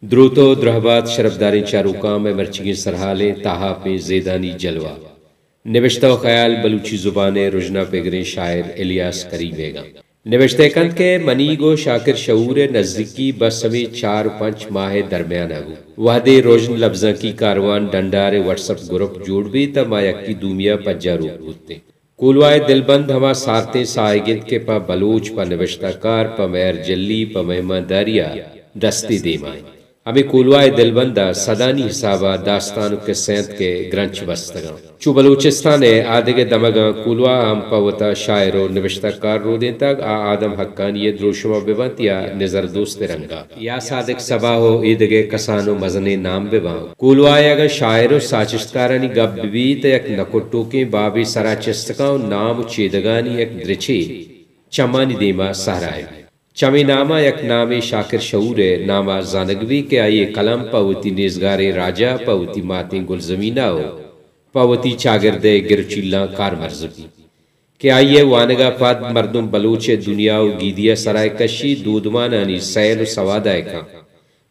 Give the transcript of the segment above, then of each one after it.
دروت ءُ درہبات شرپداریں چاروکاں، مئے مرچیگیں سرحال اِنت تہاپیں زیدانی جلوہ۔ نبشتہ ءُ خیال بلوچی زبان ءِ رژنا پگریں شاعر الیاس کریم بیگم۔ نبشتہ کنت کہ منیگ ءُ شاکر شعور ءِ نزیکی بس ہمے چار ءُ پنچ ماہ ءِ درمیان ءَ بوت، وہدے رژن لبزانکی کاروان ڈنڈار ءِ وٹس اپ گروپ جوڑ بیت ءُ ما یکے دومی ءَ پجاروک بوتیں۔ کولواہ ءِ دلبند ہما سارتیں ساہگ اِنت کہ پہ بلوچ، پہ نبشتہ کار، پہ مہر جلی، پہ مہمانداری ءَ دستی دیما اِنت۔ ہمے کولواہ ءِ دلبند ءَ سدانی حساب ءَ داستان ءُ کسہ اَنت کہ گرنچ بستگاں۔ چو بلوچستان ءِ آدگہ دمگاں کولواہ ءَ ہم پہ وتا شاعر ءُ نبشتہ کار رودینتگ، آ آدم حقانی ءِ دروشم ءَ بہ بنت یا نظر دوست ءِ رنگ ءَ۔ یا صادق صبا ءُ ایدگہ کسان ءُ مزنیں نام بہ باں۔ کولواہ ءَ اگاں شاعر ءُ ساچشتکارانی گپ بہ بیت، یک نکٹوکیں بابے سرا چست کن ءُ نام ءُ چیدگانی یک درچے چمانی دیما سہرا بیت۔ چمے نام ءَ یک نامے شاکر شعور ءِ نام ءَ زانگ بیت کہ آئی ءِ قلم پہ وتی نیزگاریں راج ءَ، پہ وتی ماتیں گلزمین ءَ ءُ پہ وتی چاگرد ءِ گر ءُ چیلاں کارمرز بیت۔ کہ آئی ءِ وانگ ءَ پد مردم بلوچ ءِ دنیا ءُ گیدی ءَ سرا کشی، دودمانانی سیل ءُ سواد ءَ کن۔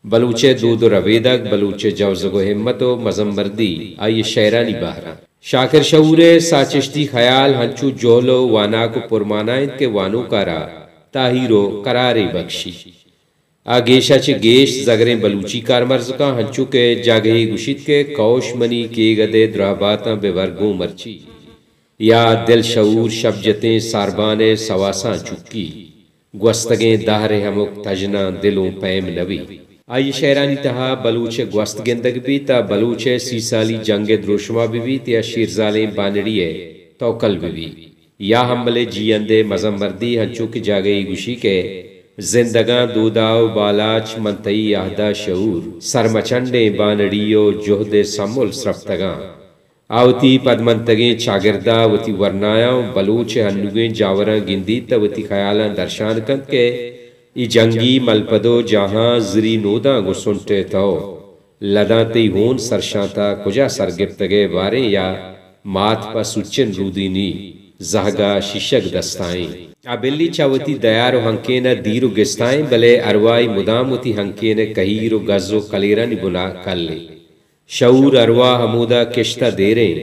بلوچ ءِ دود ءُ ربیدگ، بلوچ ءِ جوزگ ءُ ہمت ءُ مزن مردی آئی ءِ شئیرانی بہر اَنت۔ شاکر شعور ءِ ساچشتی خیال ہنچو جہل ءُ واناک ءُ پرمانا اِنت کہ وانوک ءَ را تاہیر ءُ قرارے بکشی۔ آ گیش ءَ چہ گیش زگریں بلوچی کارمرز کن، ہنچو کہ جاگہے گوشیت کہ کئوش منی کیگد ءِ درہباتاں بہ ور گوں مرچی۔ یا دل شعور شپ جتیں ساربان ءِ سواساں چکی، گوستگیں دہر ءِ ہمک تژناں دل اوں پیم نہ بیت۔ آئی ءِ شئیرانی تہا بلوچ ءِ گوست گندگ بیت، تاں بلوچ ءِ سی سالی جنگ ءِ دروشم ءَ بہ بیت یا شیرزالیں بانڑی ءِ توکل بہ بیت۔ یا ہمل ءِ جیئند ءِ مزن مردی، ہنچو کہ جاگہے گوشی کہ زندگاں دودا ءُ بالاچ، من تئی عہد ءَ شعور، سرمچنڈیں بانڑی ءُ جہد ءِ سمل سرپتگاں۔ آ وتی پدمنتگیں چاگرد ءَ وتی ورنایاں ءُ بلوچ ءِ ہنوگیں جاوراں گندیت ءُ وتی خیالاں درشان کنت کہ اے جنگی ملپد ءُ جاہاں زری نوداں گوں سنٹ ءِ تو لداں تئی ہون سرشانت ءَ کجا سر گپتگ ئے باریں یا مات پہ سوچن رودینی زہگ ءَ شیشگ دستائیں۔ آ بلی چہ وتی دیار ءُ ہنکین ءَ دیر ءُ گستائیں، بلے ارواہی مدام وتی ہنکین ءِ کہیر ءُ گز ءُ کلیرانی بنا کل اِنت۔ شعور ارواہ ہمودا کشت ءَ دیریں،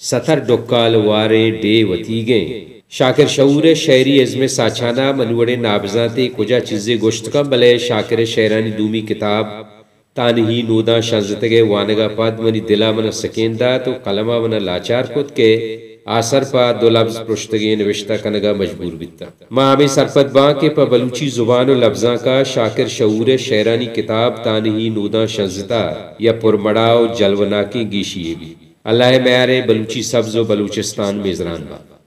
ستر ڈکال واریں ڈیھ وتیگیں۔ شاکر شعور ءِ شئیری ازم ءِ ساچان ءَ منی وڑیں نابزانتے کجا چیزے گوشت کن، بلے شاکر ءِ شئیرانی دومی کتاب تانہی نوداں شنزتگ ءِ وانگ ءَ پد منی دل ءَ من ءَ سکین دات ءُ قلم ءَ من ءَ لاچار کت کہ آسر پہ دو لبز پرشتگیں نبشتہ کنگ ءَ مجبور بیتاں۔ ما ہمے سرپد باں کہ پہ بلوچی زبان ءُ لبزانک ءَ شاکر شعور ءِ شئیرانی کتاب تانہی نوداں شنزتہ یا پرمڑاہ ءُ جلوہ ناکیں گیشی یے بیت۔ اللہ ءِ میار ءَ بلوچی سبز ءُ بلوچستان میزران بات۔